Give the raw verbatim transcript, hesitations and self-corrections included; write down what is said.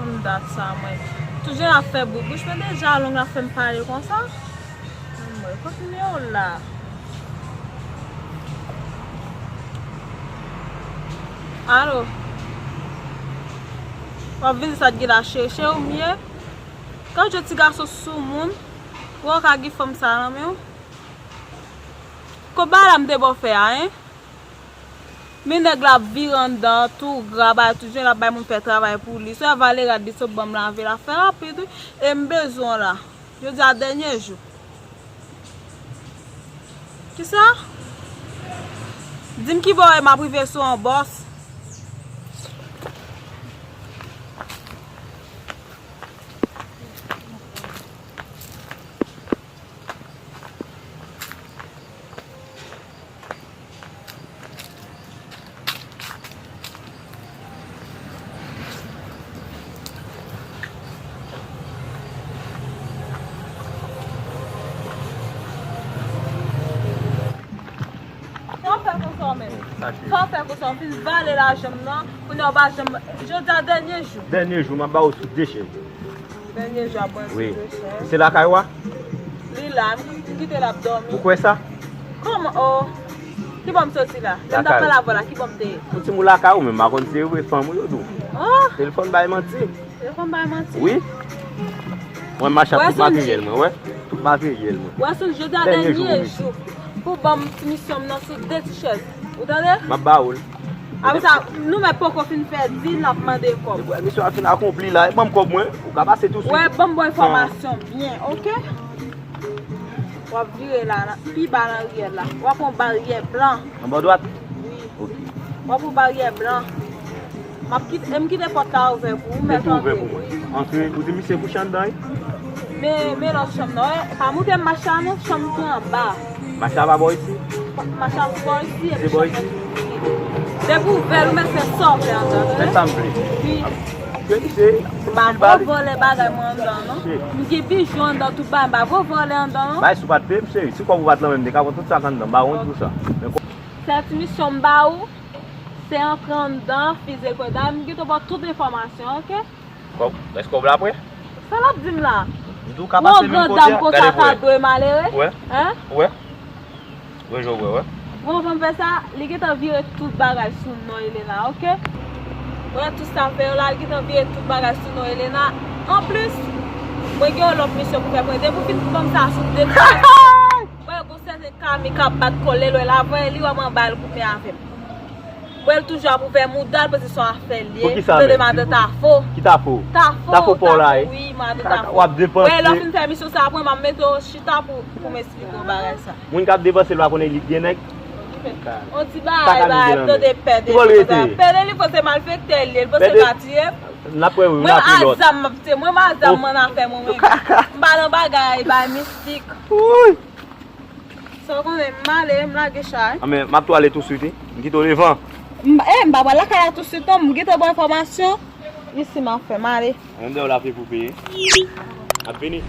M dat sa, mwen. Tout jan l ap fè bri bouch mwen deja long l ap fè m pale konsa. Mwen, kot nimewo l la? Alo? W ap vin sa t gen la cheri, cheri w m ye? Gad yon ti gason soumoun. Ou ka gen fanm sa nan men w? Kot bagay la m te ba w fè a, en? Men nèg la ap vire anndan an tou gra, bay tout jan l ap bay moun fè travay pou li. Sou valè rad li sot ban m lave l ap fè rapid wi. E m bezwen w la. Jodi a dènye jou. Kisa? Di m ki bò w ye m ap rive sou yon bòs. Sa w fè konsa w menm? Sa w fè konsa w fin vale lajan m nan? Kounye a w pa janm. Jodi a dènye jou. Dènye jou, m ap ba w sou de chèz. Dènye jou ap pran sou de chèz. Wi. Se lakay ou a? Li la, m kite l ap dòmi. Ou kwè sa? Kòman? Oh. Ki bò m soti la? Lè m t ap pale avè w la, ki bò m te ye? Ou ti mou lakay ou menm, m pa konn si se vre fanm ou yo di w. Oh! Telefòn bay manti. Telefòn bay manti. Wi. Mwen m mache ak tout materyèl mwen, wè. Tout materyèl mwen. Wè sou jodi a dènye jou pou ban m ti misyon m nan sou de ti chèz. Ou tande? M ap ba ou l. Apre sa, nou menm poko fin fè di l ap mande kòb. Misyon an fin akonpli la, ban m kòb mwen, ou ka pase touswit. Wè, ban m bon enfòmasyon byen, oke? W ap vire la, nan, pi ba nan riyèl la. W ap yon baryè blan. Anba dwat? Wi. Oke. W ap yon baryè blan. M ap kite, m kite pòt la ouvè pou ou, mèt antre. Li tou ouvè pou mwen. Antre, ou di misye kouche anndan, wi? Men, men lòt chanm nan, wi. Pa moute m mache a non, chanm tou anba. Mache a pa bò isi? Mache a bò isi, epi chanm nan tou isi. Depi w ouvè l, ou mèt fè sa w vle anndan, tande? Fè sa m vle. Wi. Ke misye? M pa vo vòlè bagay mwen anndan, non. M gen bijou anndan, tout bagay, m pa vo vòlè anndan, non. Bay sou pa t peye m, cheri. Si kòb ou pa t lan men m, m te ka pran tout sa k anndan, m pa wont pou sa. Men kò- Sèl ti misyon m ba ou, se antre anndan, fize kwè. Dayè, m gentan ba w tout enfòmasyon, oke? Kòb, èske kòb la prè? Sa l ap di m la? M di w ka pase menm kote a, gade pou wè. Ou yon grandam konsa ta dwe malere? Wè. Hein? Wè. Wè, je wè, wè. Bon, fanm fè sa, li gentan vire tout bagay sou non Elena, oke? Wè, tout sa fè yo la, li gentan vire tout bagay sou non Elena. Anplis, mwen gen yon lòt misyon pou fè pou li. Depi w fin ban m sa sou de tèt, wè, gon sèten kami k ap bat kò l, lè l wè l avè li, wè m anba l goumen avè m. Wè l toujou ap ouvè mouda l, panse se yon afè l ye. Pou ki sa menm? Tande madan Tafo. Ki Tafo? Tafo, Tafo pa w la, Tafo, wi, madan Tafo. W ap depanse. Wè, lè w fin fè misyon sa, apre m ap mete w chita pou, pou m esplike w bagay sa. Moun k ap depanse l pa konnen li gen nèg? On ti bagay, bay, tande pède li konsa. Pède li panse malfektè l ye, li panse l ka tiye. N ap wè wi, n ap wè lòt. Mwen a zam m ap tiye, mwen a zam mwen nan afè mwen, mwen. M pa nan bagay, bay mistik. Sa w konnen, m ale, m lage chay. Anben, m ap tou ale touswit, wi. M kite w devan. M, eh, m pa pral lakay la touswit, non, m gentan ba w enfòmasyon. Isi m ap fè, m ale. Anben, m dèyè w la, pi pou peye. M ap vini.